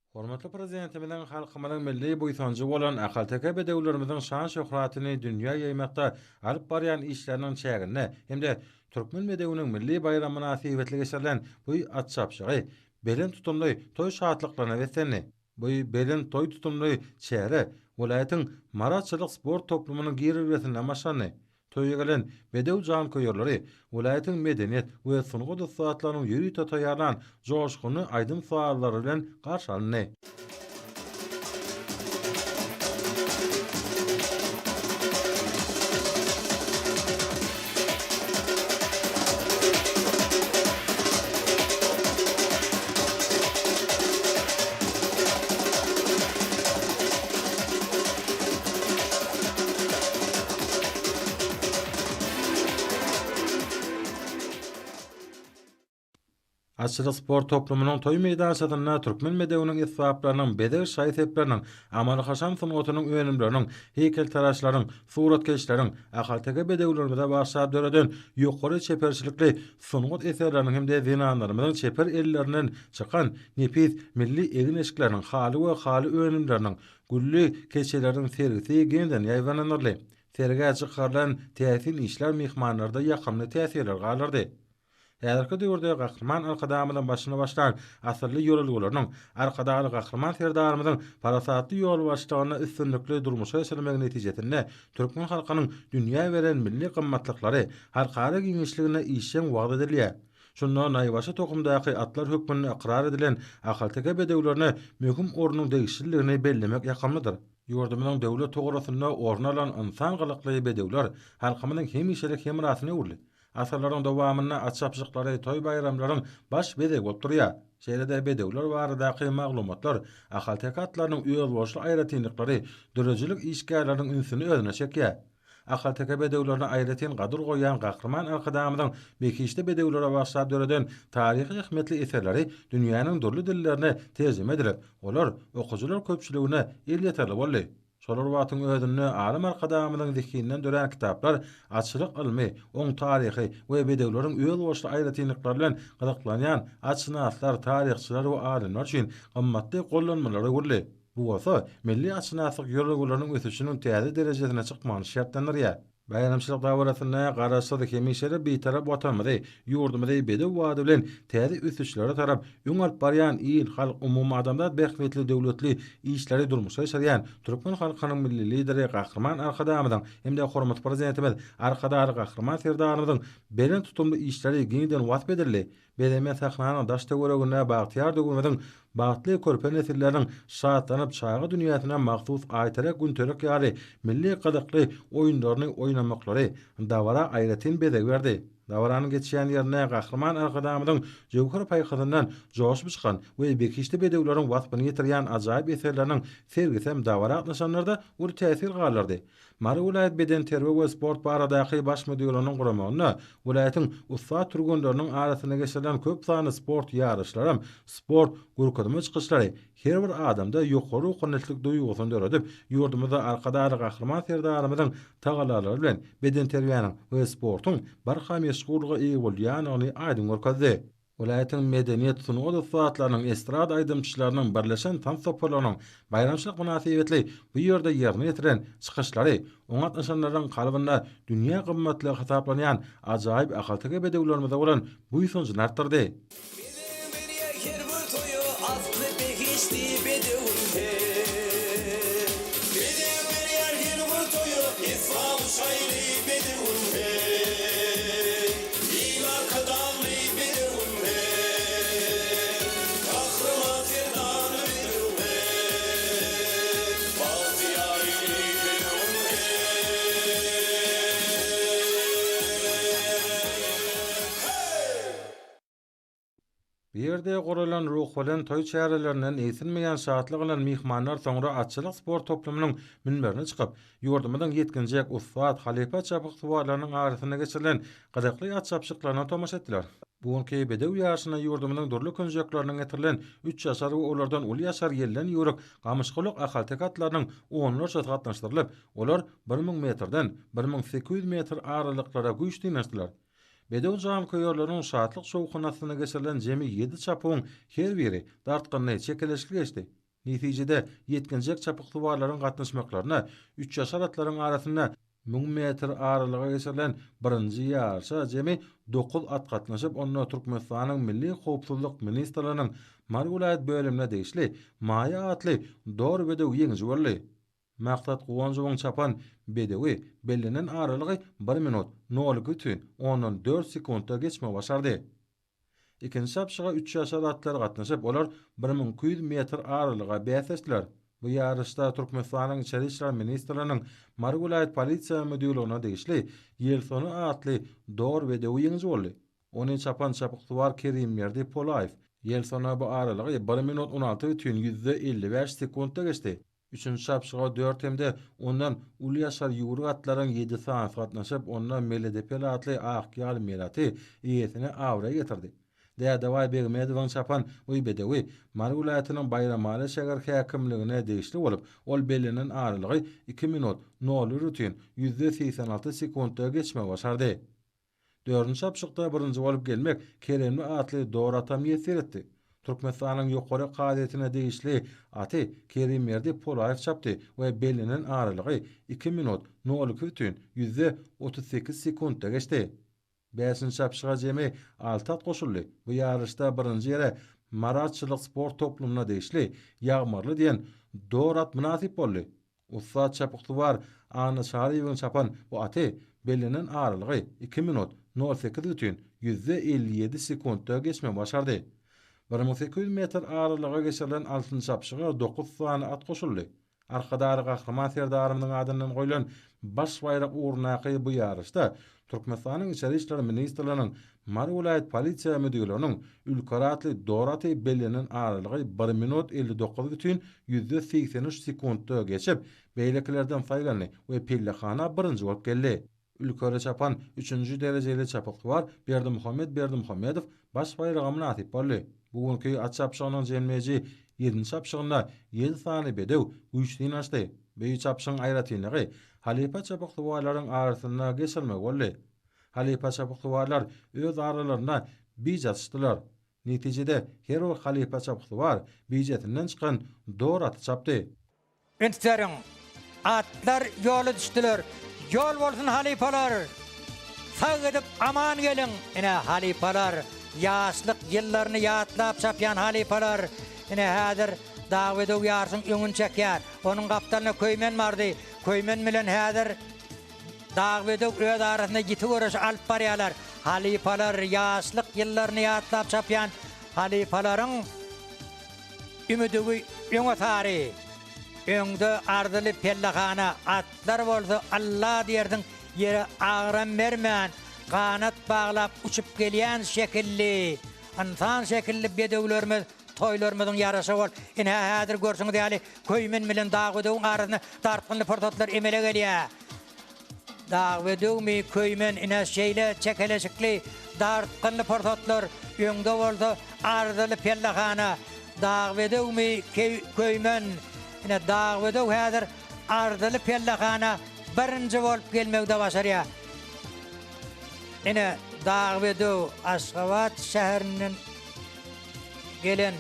Hormatly Prezidentimiziň halkymyzyň milli buýsanjy bolan ahalteke bedewlerimiziň şan-şöhratyny dünýä ýaýmakda alyp barýan işleriniň çäginde hem-de Türkmen bedewiniň milli baýramy mynasybetli geçirilen bu at çapyşygy belent tutumly toý şatlyklaryna beslendi. Bu belent toý tutumly çäre welaýatyň Mary atçylyk sport toplumynyň girelgesinden başlandy. Toýa gelen bedew janköýerleri welaýatyň medeniýet we sungat ussatlarynyň ýörite taýýarlan joşgunly aýdym-sazlary bilen garşy alyndy. Atçylyk sport toplumynyň toý meýdançasynda türkmen bedewiniň esbaplarynyň, bezeg şaý-sepleriniň, amaly-haşam sungatynyň önümleriniň, heýkeltaraşlaryň, suratkeşleriň ahalteke bedewlerimize bagyşlap döreden ýokary çeperçilikli sungat eserleriniň hem-de zenanlarymyzyň çeper ellerinden çykan nepis milli egin-eşikleriniň, haly we haly önümleriniň, gülli keçeleriň sergisi giňden ýaýbaňlandyryldy. Sergä çykarylan täsin işler myhmanlarda ýakymly täsirler galdyrdy. Häzirki döwürde Gahryman Arkadagymyzyň başyny başlan asylly ýörelgeleriniň Arkadagly Gahryman Serdarymyzyň parasatly ýolbaşçylygynda üstünlikli durmuşa geçirilmegi netijesinde türkmen halkynyň dünýä beren milli gymmatlyklary halkara giňişliginde işjeň wagyz edilýär. Şunda naýbaşy tohumdaky atlar hökmünde ykrar edilen ahalteke bedewlerine möhüm ornuň degişliligini bellemek ýakymlydyr. Ýurdumyzyň döwlet tugrasynda orun alan ynsan gylykly bedewler halkymyzyň hemişelik hemrasyna öwrüldi. Asyrlaryň dowamynda at çapyşyklary toý-baýramlaryň baş bezegi bolup durýar. Şeýle-de bedewler baradaky maglumatlar, ahalteke atlarynyň özboluşly aýratynlyklary döredijilik işgärleriniň ünsüni özüne çekýär. Ahalteke bedewlerine aýratyn gadyr goýýan Gahryman Arkadagymyzyň behişdi bedewlere bagyşlap döreden taryhy ähmiýetli eserleri dünýäniň dürli dillerine terjime edilip, olar okyjylar köpçüligine elýeterli boldy. Şol bir wagtyň özünde alym Arkadagymyzyň zehininden dörän kitaplar atçylyk ylmy, oň taryhy we bedewleriň özboluşly aýratynlyklary bilen gyzyklanýan atşynaslar, taryhçylar we alymlar üçin gymmatly gollanmalara öwrüldi. Bu bolsa milli atşynaslyk ýörelgeleriniň ösüşiniň täze derejesine çykmagyny şertlendirýär. Baýramçylyk dabarasynda Garaşsyz, hemişelik Bitarap Watanymyzy, ýurdumyzy bedew bady bilen täze ösüşlere tarap öňe alyp barýan il-halk, umumadamzat bähbitli döwletli işleri durmuşa geçirýän türkmen halkynyň Milli Lideri Gahryman Arkadagymyzyň hem-de hormatly Prezidentimiz Arkadagly Gahryman Serdarymyzyň belent tutumly işleri giňden wasp edildi. Bezemen sahnanyň daş-töwereginde bagtyýar döwrümiziň bagtly körpe nesilleriniň şatlanyp çaga dünýäsine mahsus aýterek-günterek ýaly milli gyzykly oýunlaryny oýnamaklary dabara aýratyn bezeg berdi. Dabaranyň geçýän ýerinde Gahryman Arkadagymyzyň jöwher paýhasyndan joşup çykan we behişdi bedewleriň waspyny ýetirýän ajaýyp eserleriniň sergisem dabara gatnaşanlarda uly täsir galdyrdy. Mary welaýat bedenterbiýe we sport baradaky baş müdirliginiň guramagynda welaýatyň ussat türgenleriniň arasynda geçirilen köp sanly sport ýaryşlaram, sport görkezme çykyşlary her bir adamda ýokary ruhubelentlik duýgusyny döredip, ýurdumyzda Arkadagly Gahryman Serdarymyzyň tagallalary bilen bedenterbiýäniň we sportuň barha meşhurlyga eýe bolýandygyny aýdyň görkezdi. Welaýatyň medeniýet, sungat ussatlarynyň, estrada aýdymçylarynyň, birleşen tans toparlarynyň baýramçylyk mynasybetli bu ýerde ýerine ýetiren çykyşlary oňa gatnaşanlaryň kalbynda dünýä gymmatlygy hasaplanýan ajaýyp ahalteke bedewlerimize bolan buýsanjyny artdyrdy. Bezeg berýär her bir toýa Asly behişdi bedewim heý. Bezeg berýär her bir toýa Esbaby şaýly bedewim heý. Il Arkadagly bedewim heý. Gahryman Serdarly bedewim heý. Bagtyýar ili bedewim heý. Heý! Bu ýerde guralan ruhubelent toý çärelerinden egsilmeýän şatlyk alan myhmanlar soňra atçylyk sport toplumynyň münberine çykyp, ýurdumyzyň ýetginjek, ussat, halypa çapyksuwarlarynyň arasynda geçirilen gyzykly at çapyşyklaryna tomaşa etdiler. Bu günki bedew ýaryşyna ýurdumyzyň dürli künjeklerinden getirilen üç ýaşar we olardan uly ýaşar ýelden ýüwrük gamyşgulak ahalteke atlarynyň onlarçasy gatnaşdyrylyp, olar 1000 metrden 1800 metr aralyklara güýç synanyşdylar. Bedew janköýerleriniň şatlyk-şowhuny astynda geçirilen jemi ýedi çapuwyň her biri dartgynly, çekeleşikli geçdi. Netijede, ýetginjek çapyksuwarlaryň gatnaşmaklaryna üçýaşar atlaryň arasynda 1000 metr aralyga geçirilen birinji ýaryşa jemi dokuz at gatnaşyp, onda Türkmenistanyň Milli howpsuzlyk ministrliginiň Mary welaýat bölümine degişli Maýa atly dor bedew ýeňiji boldy. Maksat Guwanjowyň çapan bedewi bellenen aralygy bir minut, nol iki bütin ondan dört sekuntda geçmegi başardy. Ikinji çapyşyga üç ýaşar atlar gatnaşyp, olar 1200 metr aralyga bäsleşdiler. Bu ýaryşda Türkmenistanyň Içeri işler ministrliginiň Mary welaýat polisiýa müdirligine degişli Ýelsona atly dor bedewi ýeňiji boldy. Ony çapan çapyksuwar Kerimberdi Polaýew. Ýelsona bu aralygy bir minut on alty bütin 55 sekuntda geçdi. Üçünji çapyşyga dört hem-de ondan uly ýaşar ýüwrük atlaryň ýedi sanysy gatnaşyp, onda Meledepeli atly ak ýal mele aty eýesine abraý getirdi. Dädebaý Begmedowyň çapan bu bedewi Mary welaýatynyň Baýramaly şäger häkimligine degişli bolup, ol bellenen aralygy iki minut, nol bir bütin, 86 sekuntda geçmegi başardy. Dördünji çapyşykda birinji bolup gelmek Keremli atly dor ata miýesser etdi. Türkmenistanyň Ýokary kazyýetine degişli aty Kerimberdi Polaýew çapdy we bellenen aralygy iki minut, nol iki bütin, 38 sekuntda geçdi. Bäşinji çapyşyga jemi alty at goşuldy. Bu ýaryşda birinji ýere Mary atçylyk sport toplumyna degişli Ýagmyrly diýen dor at mynasyp boldy. Ussat çapyksuwar Anna Çaryýewiň çapan bu aty bellenen aralygy iki minut, nol sekiz bütin, 57 sekuntda geçmegi başardy. 1800 metr aralyga geçirilen altyn çapyşyga dokuz sany at goşuldy. Arkadagly Gahryman Serdarymyzyň adyndan goýlan baş baýrak ugrundaky bu ýaryşda Türkmenistanyň Içeri işler ministrliginiň Mary welaýat polisiýa müdirliginiň Ülker atly dor aty bellenen aralygy bir minut 59 bütin 83 sekuntda geçip, beýlekilerden saýlandy we pellehana birinji bolup geldi. Ülkere çapan üçünji derejeli çapyksuwar Berdimuhamet Berdimuhamedow baş baýraga mynasyp boldy. Bu günki at çapyşygynyň jemleýji ýedinji çapyşygynda ýedi sany bedew güýç synanyşdy. Bu çapyşygyň aýratynlygy halypa çapyksuwarlaryň arasynda geçirilmegi boldy. Halypa çapyksuwarlar öz aralarynda bije atyşdylar. Netijede her bir halypa çapyksuwar bijesinden çykan dor aty çapdy. Üns beriň! Atlar ýola düşdüler. Ýol bolsun halypalar! Sag gidip aman geliň! Ine halypalar, ýaşlyk ýyllaryny ýatlap çapýan halypalar. Ine häzir Dagbedew ýaryşyň öňüni çekýär. Onuň gapdalynda Köýmen bardy. Köýmen bilen häzir Dagbedew öz arasynda ýiti göreş alyp barýarlar. Halypalar, ýaşlyk ýyllaryny ýatlap çapýan halypalaryň Ümüdigi öňe sary. Öňde arzyly pellehana, atlar bolsa Alla diýersiň ýere agram bermän, ganat baglap uçup gelýän şekilli, ynsan şekilli bedewlerimiz toýlarymyzyň ýaraşygy bolup, ine häzir görşüňiz ýaly Köýmen bilen Dagbedewiň arasynda dartgynly pursatlar emele gelýär. Dagbedewmi, Köýmen, ine şeýle çekeleşikli, dartgynly pursatlar, öňde bolsa arzyly pellehana. Dagbedewmi, Köýmen, ine Dagbedew häzir arzyly pellehana birinji bolup gelmegi-de başarýar. Ine Dagbedew Aşgabat şäherinden gelen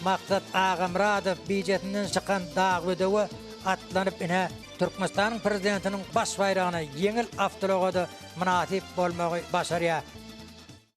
Maksat Agamyradow bijesinden çykan Dagbedewe atlanyp ine Türkmenistanyň Prezidentiniň baş baýragyna ýeňil awtoulaga-da mynasyp bolmagy başarýar.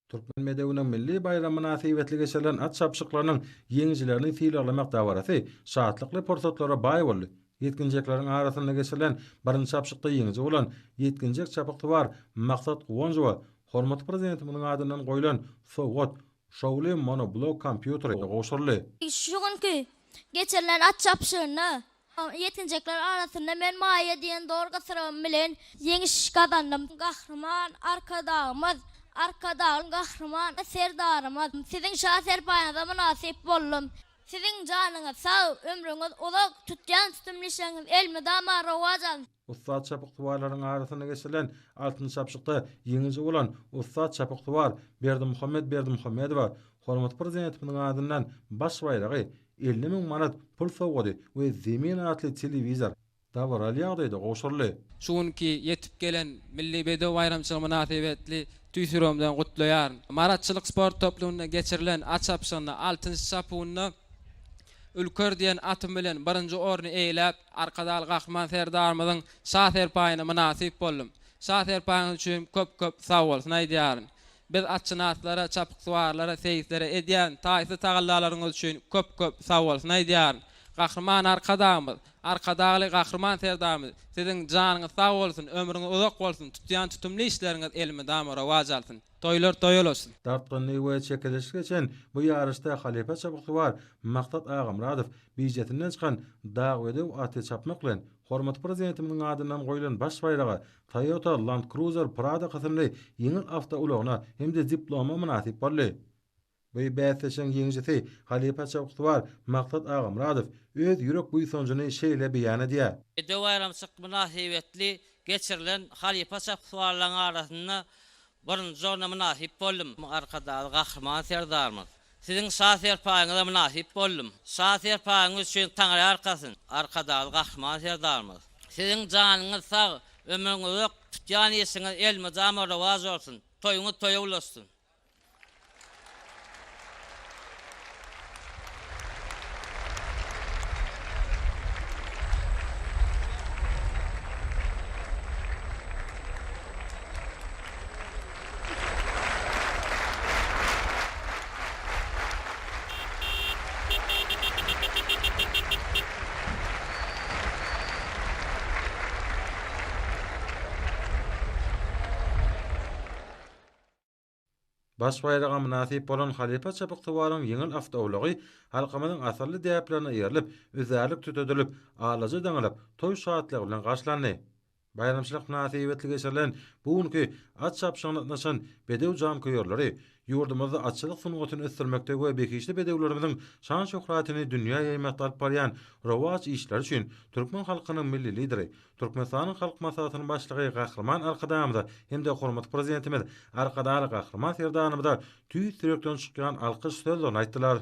Türkmen bedewiniň milli baýramy mynasybetli geçirilen at çapyşyklarynyň ýeňijilerini sylaglamak dabarasy şatlykly pursatlara baý boldy. Ýetginjekleriň arasynda geçirilen birinji çapyşykda ýeňiji bolan ýetginjek çapyksuwar Maksat Guwanjowa hormatly Prezidentimiziň adyndan goýlan sowgat, şowly monoblok kompýuteri gowşuryldy. Şu günki geçirilen at çapyşygynda Ýetginjekler arasynda men Maýa diýen dor gysyrygym bilen ýeňiş gazandym. Gahryman Arkadagymyz, Arkadagly Gahryman Serdarymyz, Siziň şa serpaýyňyza mynasyp boldum. Siziň janyňyz sag, ömrüňiz uzak, tutýan tutumly işleriňiz elmydama rowaç alsyn! Ussat çapyksuwarlaryň arasynda geçirilen altyn çapyşykda ýeňiji bolan ussat çapyksuwar Berdimuhamet Berdimuhamedowa hormatly Prezidentimiziň adyndan baş baýragy, 50 0000 manat pul sowgady we Zemin atly telewizor dabaraly ýagdaýda gowşuryldy. Şu günki ýetip gelen Milli bedew baýramçylygy mynasybetli tüýs ýüregimden gutlaýaryn. Mary atçylyk sport toplumynda geçirilen at çapyşygynda altynjy çapuwynda. Ülker diýen atym bilen birinji orny eýeläp, Arkadagly Gahryman Serdarymyzyň Şa serpaýyna mynasyp boldum. Şa serpaýyňyz üçin köp-köp sagbolsun aýdýaryn. Biz atşynaslara, çapyksuwarlara, seýislere edýän taýsyz tagallalaryňyz üçin köp-köp sagbolsun aýdýaryn. Gahryman Arkadagymyz, Arkadagly Gahryman Serdarymyz, siziň janyňyz sag bolsun, ömrüňiz uzak bolsun, tutýan tutumly işleriňiz elmydama rowaç alsyn! Toýlar toýa ulaşsyn! Dartgynly we çekeleşikli geçen bu ýaryşda halypa çapyksuwar Maksat Agamyradow bijesinden çykan Dag bedew aty çapmak bilen, hormatly Prezidentimiziň adyndan goýlan baş baýraga, Toyota Land Cruiser Prado kysymly ýeňil awtoulagyna hem-de diploma mynasyp boldy. Bu bäsleşigiň ýeňijisi halypa çapyksuwar Maksat Agamyradow öz ýürek buýsanjyny şeýle beýan edýär. Bedew baýramçylyk mynasybetli geçirilen halypa çapyksuwarlaryň arasynda birinji orna mynasyp boldum. Arkadagly Gahryman Serdarymyz, Siziň şa serpaýyňyza mynasyp boldum. Şa serpaýyňyz üçin Taňryýalkasyn, Arkadagly Gahryman Serdarymyz. Siziň janyňyz sag, ömrüňiz uzak, tutýan işiňiz elmydama rowaç bolsun, toýuňyz toýa ulaşsyn! Baş baýraga mynasyp bolan halypa çapyksuwaryň ýeňil awtoulagy halkymyzyň asylly däplerine eýerilip, üzärlik tütedilip, alaja daňylyp, toý şatlygy bilen garşylandy. Baýramçylyk mynasybetli geçirilen bu günki at çapyşygyna gatnaşan bedew janköýerleri ýurdumyzda atçylyk sungatyny ösdürmekde we behişdi bedewlerimiziň şan-şöhratyny dünýä ýaýmakda alyp barýan rowaç işleri üçin türkmen halkynyň Milli Lideri, Türkmenistanyň Halk Maslahatynyň Başlygy Gahryman Arkadagymyza hem-de hormatly Prezidentimiz Arkadagly Gahryman Serdarymyza tüýs ýürekden çykýan alkyş sözlerini aýtdylar.